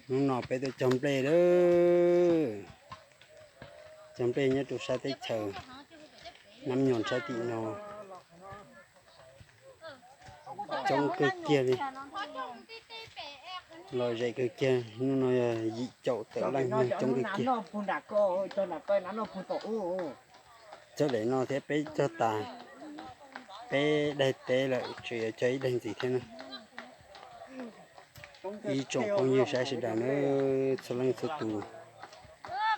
Hnub no peb tuaj cog nplej lawm. Cog nplej nyob rau sab teb chaws Nab Nyog sab tim no. Coob kawg kiag li. Lom zem kawg kiag, hnub no yog yim caum tawm leej, coob kawg kiag. Cog daim no thiab peb cog tas peb daim teb lawm, tseem yuav cog ib daim ntxiv thiab na. Ib tsoom phooj ywg saib sawv daws na, txhua leej txhua tus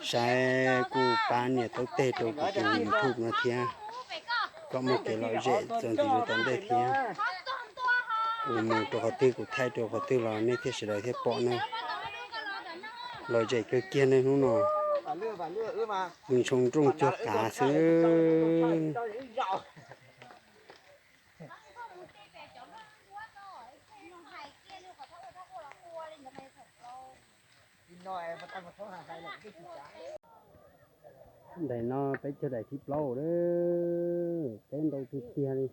saib kuj pab nias taub teg rau kuv tus YouTube no thiab, kom muaj kev lom zem txuas ntxiv rau tom ntej thiab. Kuv mus rau qhov twg kuv thaij rau qhov twg los nej thiab sawv daws thiaj pom na. Lom zem kawg kiag nej hnub no. Pw ntshoo nrooj cuag qav xwb. Daim no peb cog daim thib plaub lawm, peb ntau tiag tiag li.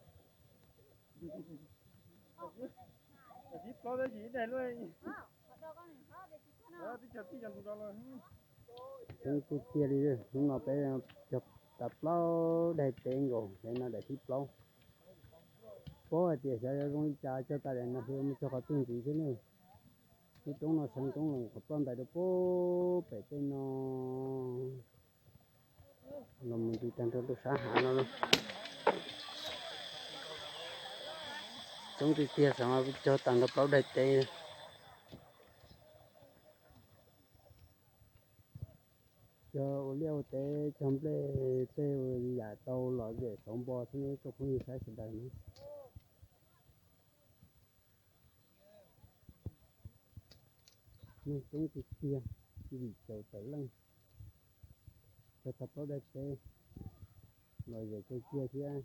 Coob tiag tiag li, hnub no peb cog tas plaub daim teb nkaus, daim no daim thib plaub. Paub hais tias xyov yuav zoo li cas, cog tas daim no xyov yuav mus cog qhov twg ntxiv thiab ne. Lub roob no seev roob los qhov ploj ntais rau pem tej no, los mus nti tag nrho rau sab hav no. Coob tiag tiag, xav mas cog tag nrho plaub daim teb. Cog ua liaj ua teb, cog nplej, tej yam tau lom zem xauv npo thiab ne tsoom phooj ywg saib sawv daws na. Neeg coob tiag tiag, yim caum tawm leej, cog tag plaub daim teb, lom zem kawg kiag thiab.